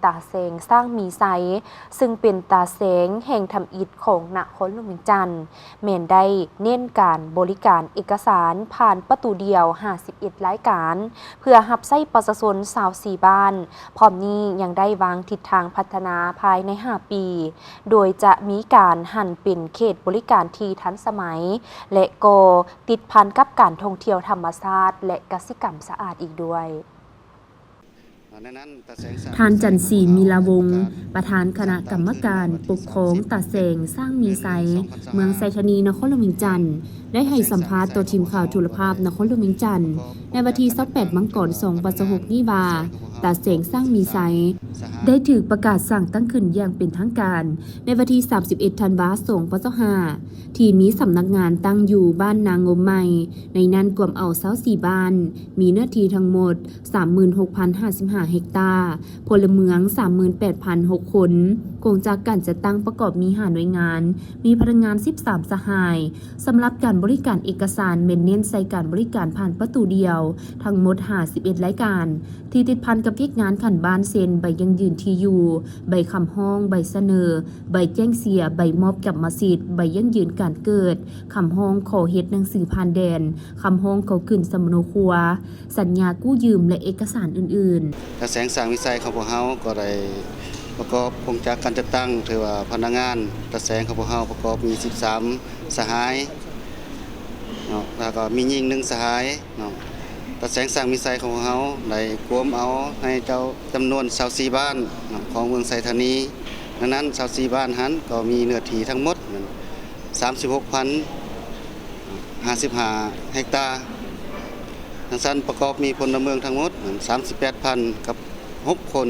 ຕາແສງຊ້າງມີໄຊ ຊຶ່ງເປັນຕາແສງແຫ່ງທຳອິດຂອງນະຄອນຫຼວງວຽງຈັນ ແມ່ນໄດ້ເນັ້ນການບໍລິການເອກະສານຜ່ານປະຕູດຽວຫ້າສິບເອັດລາຍການ ເພື່ອຮັບໃຊ້ປະຊາຊົນຊາວສີ່ບ້ານ. ພ້ອມນີ້ຍັງໄດ້ວາງທິດທາງພັດທະນາພາຍໃນຫ້າປີ ໂດຍຈະມີການຫັນເປັນເຂດບໍລິການທີ່ທັນສະໄໝ ແລະ ກໍຕິດພັນກັບການທ່ອງທ່ຽວທຳມະຊາດ ແລະ ກະສິກຳສະອາດອີກດ້ວຍ. ທ່ານ ຈັນສີ ມີລາວົງ ປະທານຄະນະກຳມະການປົກຄອງຕາແສງຊ້າງມີໄຊ ເມືອງໄຊທານີ ນະຄອນຫຼວງວຽງຈັນ ໄດ້ໃຫ້ສຳພາດຕໍ່ທີມຂ່າວໂທລະພາບນະຄອນຫຼວງວຽງຈັນ ໃນວັນທີຊາວແປດ ມັງກອນ ສອງພັນຊາວຫົກນີ້ວ່າ ຕາແສງຊ້າງມີໄຊ ໄດ້ຖືກປະກາດສ້າງຕັ້ງຂຶ້ນຢ່າງເປັນທາງການ ໃນວັນທີສາມສິບເອັດ ທັນວາ ສອງພັນຊາວຫ້າ ທີ່ມີສຳນັກງານຕັ້ງຢູ່ບ້ານນາງົມໃໝ່, ໃນນັ້ນກວມເອົາຊາວສີ່ບ້ານ, ມີເນື້ອທີ່ທັງໝົດ ສາມໝື່ນຫົກພັນຫ້າສິບຫ້າເຮັກຕາ, ພົນລະເມືອງ ສາມໝື່ນແປດພັນຫົກຄົນ. ໂຄງຈາກການຈັດຕັ້ງປະກອບມີຫ້າໜ່ວຍງານ, ມີພະນັກງານສິບສາມສະຫາຍ. ສຳລັບການບໍລິການເອກະສານ ແມ່ນເນັ້ນໃສ່ການບໍລິການຜ່ານປະຕູດຽວ ທັງໝົດຫ້າສິບເອັດລາຍການ ທີ່ຕິດພັນກັບວຽກງານຂັ້ນບ້ານ ເຊັ່ນ ໃບຢັ້ງຢືນທີ່ຢູ່, ໃບຄຳຮ້ອງ, ໃບສະເໜີ, ໃບແຈ້ງເສຍ, ໃບມອບກຳມະສິດ, ໃບຢັ້ງຢືນການເກີດ, ຄຳຮ້ອງຂໍເຮັດໜັງສືຜ່ານແດນ, ຄຳຮ້ອງຂໍຂຶ້ນສຳມະໂນຄົວ, ສັນຍາກູ້ຢືມ ແລະ ເອກະສານອື່ນໆ. ຕາແສງຊ້າງມີໄຊຂອງພວກເຮົາກໍໄດ້ປະກອບໂຄງຈັກການຈັດຕັ້ງ ຖືວ່າພະນັກງານຕາແສງຂອງພວກເຮົາປະກອບມີສິບສາມສະຫາຍເນາະ ແລ້ວກໍມີຍິງໜຶ່ງສະຫາຍເນາະ. ຕາແສງຊ້າງມີໄຊຂອງພວກເຮົາໄດ້ກວມເອົາໃຫ້ເຈົ້າ ຈຳນວນຊາວສີ່ບ້ານເນາະ ຂອງເມືອງໄຊທານີ. ດັ່ງນັ້ນ ຊາວສີ່ບ້ານຫັ້ນກໍມີເນື້ອທີ່ທັງໝົດນັ້ນ ສາມສິບຫົກພັນຫ້າສິບຫ້າເຮັກຕາ. ດັ່ງຊັ້ນ ປະກອບມີພົນລະເມືອງທັງໝົດນັ້ນ ສາມສິບແປດພັນກັບຫົກຄົນ,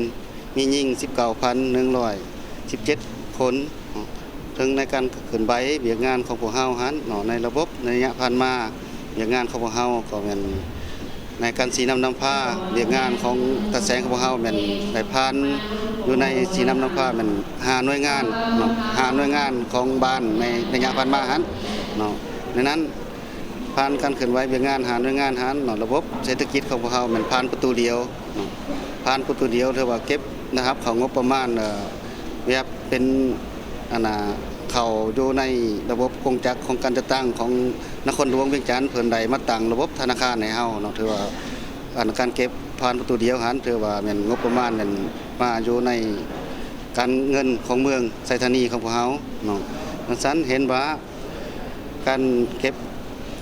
ມີຍິງສິບເກົ້າພັນໜຶ່ງຮ້ອຍສິບເຈັດຄົນ. ເຖິງໃນການເຄື່ອນໄຫວວຽກງານຂອງພວກເຮົາຫັ້ນເນາະ ໃນລະບົບໃນໄລຍະຜ່ານມາ ວຽກງານຂອງພວກເຮົາກໍແມ່ນໃນການຊີ້ນຳນຳພາ. ວຽກງານຂອງຕາແສງຂອງພວກເຮົາແມ່ນໄດ້ຜ່ານຢູ່ໃນຊີ້ນຳນຳພາແມ່ນຫ້າໜ່ວຍງານເນາະ, ຫ້າໜ່ວຍງານຂອງບ້ານໃນໄລຍະຜ່ານມາຫັ້ນເນາະ. ໃນນັ້ນ ຜ່ານການເຄື່ອນໄຫວວຽກງານຫ້າໜ່ວຍງານຫັ້ນເນາະ, ລະບົບເສດຖະກິດຂອງພວກເຮົາແມ່ນຜ່ານປະຕູດຽວເນາະ, ຜ່ານປະຕູດຽວ ຖືວ່າເກັບນະຮັບເຂົ້າງົບປະມານ ເອີ ແບບເປັນ ອັນນ່າ ເຂົ້າຢູ່ໃນລະບົບໂຄງຈັກຂອງການຈັດຕັ້ງຂອງນະຄອນຫຼວງວຽງຈັນ ເພິ່ນໄດ້ມາຕັ້ງລະບົບທະນາຄານໃຫ້ເຮົາເນາະ, ຖືວ່າ ອັນ ການເກັບຜ່ານປະຕູດຽວຫັ້ນ ຖືວ່າແມ່ນງົບປະມານແມ່ນມາຢູ່ໃນການເງິນຂອງເມືອງໄຊທານີຂອງພວກເຮົາເນາະ. ດັ່ງຊັ້ນ ເຫັນວ່າ ການເກັບ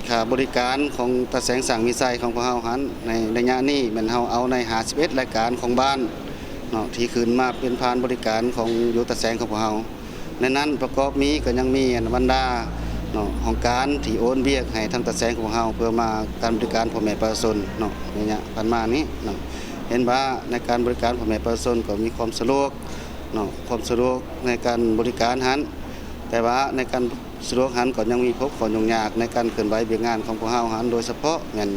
ຄ່າບໍລິການຂອງຕາແສງຊ້າງມີໄຊຂອງພວກເຮົາຫັ້ນ ໃນໄລຍະນີ້ແມ່ນເຮົາເອົາໃນຫ້າສິບເອັດລາຍການຂອງບ້ານເນາະ ທີ່ຂຶ້ນມາເປັນຜ່ານບໍລິການຂອງຢູ່ຕາແສງຂອງພວກເຮົາ. ໃນນັ້ນປະກອບມີ ກໍຍັງມີ ອັນ ບັນດາເນາະ ຫ້ອງການທີ່ໂອນວຽກໃຫ້ທາງຕາແສງຂອງພວກເຮົາ ເພື່ອມາການບໍລິການພໍ່ແມ່ປະຊາຊົນເນາະ ໃນໄລຍະຜ່ານມານີ້ເນາະ. ເຫັນວ່າໃນການບໍລິການພໍ່ແມ່ປະຊາຊົນກໍມີຄວາມສະດວກເນາະ, ຄວາມສະດວກໃນການບໍລິການຫັ້ນ ແຕ່ວ່າໃນການ ສະດວກຫັ້ນກໍຍັງມີພົບຂໍ້ຫຍຸ້ງຍາກໃນການເຄື່ອນໄຫວວຽກງານຂອງພວກເຮົາຫັ້ນ, ໂດຍສະເພາະແມ່ນ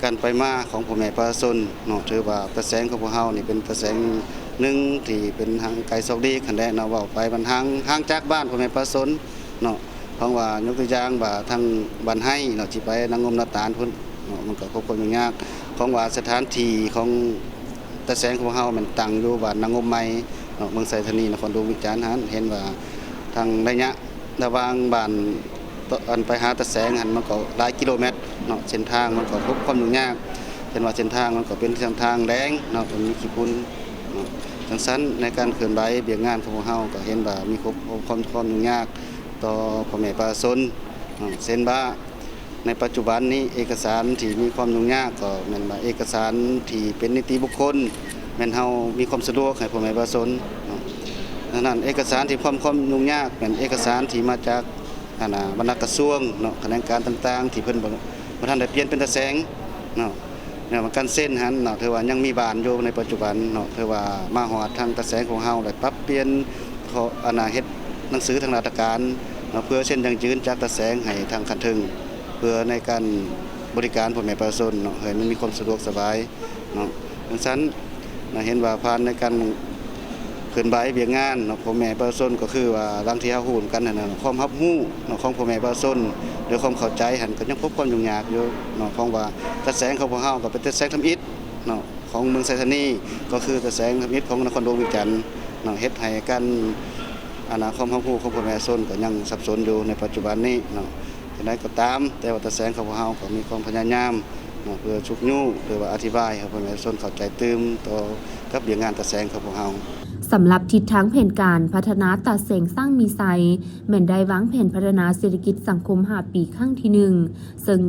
ການໄປມາຂອງພໍ່ແມ່ປະຊາຊົນເນາະ. ຖືວ່າຕາແສງຂອງພວກເຮົານີ້ເປັນຕາແສງໜຶ່ງທີ່ເປັນຫ່າງໄກສອກຫຼີກຫັ້ນແຫຼະເນາະ, ເວົ້າໄປມັນຫ່າງ ຫ່າງຈາກບ້ານພໍ່ແມ່ປະຊາຊົນເນາະ. ເພາະວ່າຍົກຕົວຢ່າງວ່າທາງບ້ານໄຮເນາະ ທີ່ໄປນາງົມນາຕານພຸ້ນເນາະ, ມັນກໍພົບຄວາມຫຍຸ້ງຍາກ ເພາະວ່າສະຖານທີ່ຂອງຕາແສງຂອງພວກເຮົາແມ່ນຕັ້ງຢູ່ບ້ານນາງົມໃໝ່ເນາະ, ເມືອງໄຊທານີ ນະຄອນຫຼວງວຽງຈັນຫັ້ນ. ເຫັນວ່າທາງໄລຍະ ລະຫວ່າງບ້ານ ຕ- ອັນໄປຫາຕາແສງຫັ້ນ ມັນກໍຫຼາຍກິໂລແມັດເນາະ, ເສັ້ນທາງມັນກໍພົບຄວາມຫຍຸ້ງຍາກ, ເຊັ່ນວ່າເສັ້ນທາງມັນກໍເປັນເສັ້ນທາງແດງເນາະ, ມັນມີຂີ້ຝຸ່ນເນາະ. ຈັ່ງຊັ້ນ ໃນການເຄື່ອນໄຫວວຽກງານຂອງພວກເຮົາ ກໍເຫັນວ່າມີຄວາມ ຄວາມ ຄວາມຫຍຸ້ງຍາກຕໍ່ພໍ່ແມ່ປະຊາຊົນເນາະ, ເຊັ່ນວ່າ ໃນປັດຈຸບັນນີ້ ເອກະສານທີ່ມີຄວາມຫຍຸ້ງຍາກ ກໍແມ່ນວ່າເອກະສານທີ່ເປັນນິຕິບຸກຄົນ ແມ່ນເຮົາມີຄວາມສະດວກໃຫ້ພໍ່ແມ່ປະຊາຊົນເນາະ. ດັ່ງນັ້ນ ເອກະສານທີ່ຄວາມ ຄວາມຫຍຸ້ງຍາກ ແມ່ນເອກະສານທີ່ມາຈາກ ອັນນ່າ ບັນດາກະຊວງເນາະ, ຂະແໜງການຕ່າງໆ ທີ່ເພິ່ນບໍ່ ບໍ່ທັນໄດ້ປ່ຽນເປັນຕາແສງເນາະ. ແນວການເຊັນຫັ້ນເນາະ ຖືວ່າຍັງມີບານຢູ່ໃນປັດຈຸບັນເນາະ, ຖືວ່າມາຮອດທາງຕາແສງຂອງເຮົາ ໄດ້ປັບປ່ຽນ ຂໍ ອັນນ່າ ເຮັດໜັງສືທາງລາຊະການເນາະ ເພື່ອເຊັນຢັ້ງຢືນຈາກຕາແສງໃຫ້ທາງຂັ້ນເທິງ ເພື່ອໃນການບໍລິການພໍ່ແມ່ປະຊາຊົນເນາະ ໃຫ້ມັນມີຄວາມສະດວກສະບາຍເນາະ. ຈັ່ງຊັ້ນນະ ເຫັນວ່າຜ່ານໃນການເຄື່ອນໄຫວວຽກງານເນາະ ພໍ່ແມ່ປະຊາຊົນ ກໍຄືວ່າ ດັ່ງທີ່ເຮົາຮູ້ນຳກັນຫັ້ນນະ ຄວາມຮັບຮູ້ເນາະ ຂອງພໍ່ແມ່ປະຊາຊົນ ແລະ ຄວາມເຂົ້າໃຈຫັ້ນ ກໍຍັງພົບຄວາມຫຍຸ້ງຍາກຢູ່ເນາະ, ເພາະວ່າຕາແສງຂອງພວກເຮົາກໍເປັນຕາແສງທຳອິດເນາະ. ຂອງເມືອງໄຊທານີ ກໍຄືຕາແສງທຳອິດຂອງນະຄອນຫຼວງວຽງຈັນເນາະ ເຮັດໃຫ້ການ ອັນນາ ຄວາມຮັບຮູ້ຂອງພໍ່ແມ່ປະຊາຊົນກໍຍັງສັບສົນຢູ່ໃນປັດຈຸບັນນີ້ເນາະ. ຈັ່ງໃດກໍຕາມ, ແຕ່ວ່າຕາແສງຂອງພວກເຮົາກໍມີຄວາມພະຍາຍາມເນາະ ເພື່ອຊຸກຍູ້ ຫຼືວ່າອະທິບາຍໃຫ້ພໍ່ແມ່ປະຊາຊົນເຂົ້າໃຈຕື່ມຕໍ່ກັບວຽກງານຕາແສງຂອງພວກເຮົາ. ສຳລັບທິດທາງແຜນການພັດທະນາຕາແສງສ້າງມີໄຊ ແມ່ນໄດ້ວາງແຜນພັດທະນາເສດຖະກິດສັງຄົມຫ້າປີຄັ້ງທີໜຶ່ງ ເຊິ່ງ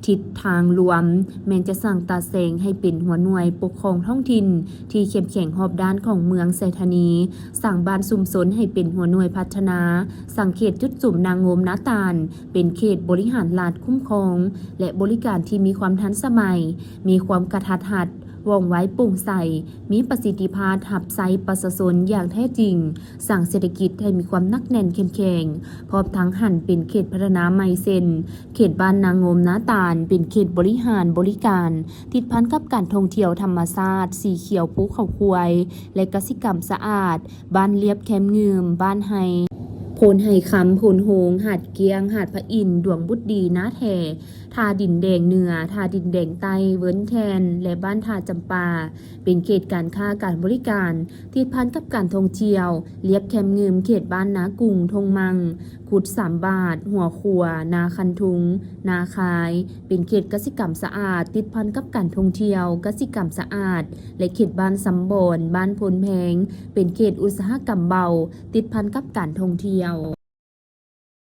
ທິດທາງລວມແມ່ນຈະສ້າງຕາແສງໃຫ້ເປັນຫົວໜ່ວຍປົກຄອງທ້ອງຖິ່ນທີ່ເຂັ້ມແຂງຮອບດ້ານຂອງເມືອງໄຊທານີ, ສ້າງບ້ານຊຸມຊົນໃຫ້ເປັນຫົວໜ່ວຍພັດທະນາ, ສ້າງເຂດຈຸດສຸມນາງົມນາຕານເປັນເຂດບໍລິຫານລັດຄຸ້ມຄອງ ແລະ ບໍລິການທີ່ມີຄວາມທັນສະໄໝ, ມີຄວາມກະທັດຮັດ, ວ່ອງໄວ, ໂປ່ງໃສ, ມີປະສິດທິພາບຮັບໃຊ້ປະຊາຊົນຢ່າງແທ້ຈິງ, ສ້າງເສດຖະກິດໃຫ້ມີຄວາມໜັກແໜ້ນເຂັ້ມແຂງ, ພ້ອມທັງຫັນເປັນເຂດພັດທະນາໃໝ່ເຊັ່ນ ເຂດບ້ານນາງົມນາຕານ ເປັນເຂດບໍລິຫານບໍລິການ ຕິດພັນກັບການທ່ອງທ່ຽວທຳມະຊາດ, ສີຂຽວພູເຂົາຄວາຍ ແລະ ກະສິກຳສະອາດ, ບ້ານລຽບແຄມງື່ມ, ບ້ານໄຮ່, ໂພນໄຮ່ຄຳ, ໂພນໂຮງ, ຫາດກ້ຽງ, ຫາດພະອິນ, ດວງບຸດດີ, ນາແທ, ທ່າດິນແດງເໜືອ, ທ່າດິນແດງໃຕ້, ເວີນແທ່ນ ແລະ ບ້ານທ່າຈຳປາ ເປັນເຂດການຄ້າການບໍລິການ ຕິດພັນກັບການທ່ອງທ່ຽວ, ລຽບແຄມງື່ມເຂດບ້ານນາກຸງ, ທົ່ງມັ່ງ, ຂຸດສາມບາດ, ຫົວຂົວ, ນາຄັນທຸງ, ນາຄາຍ, ເປັນເຂດກະສິກຳສະອາດ, ຕິດພັນກັບການທ່ອງທ່ຽວ, ກະສິກຳສະອາດ ແລະ ເຂດບ້ານຊຳບອນ, ບ້ານໂພນແພງ, ເປັນເຂດອຸດສາຫະກຳເບົາ, ຕິດພັນກັບການທ່ອງທ່ຽວ.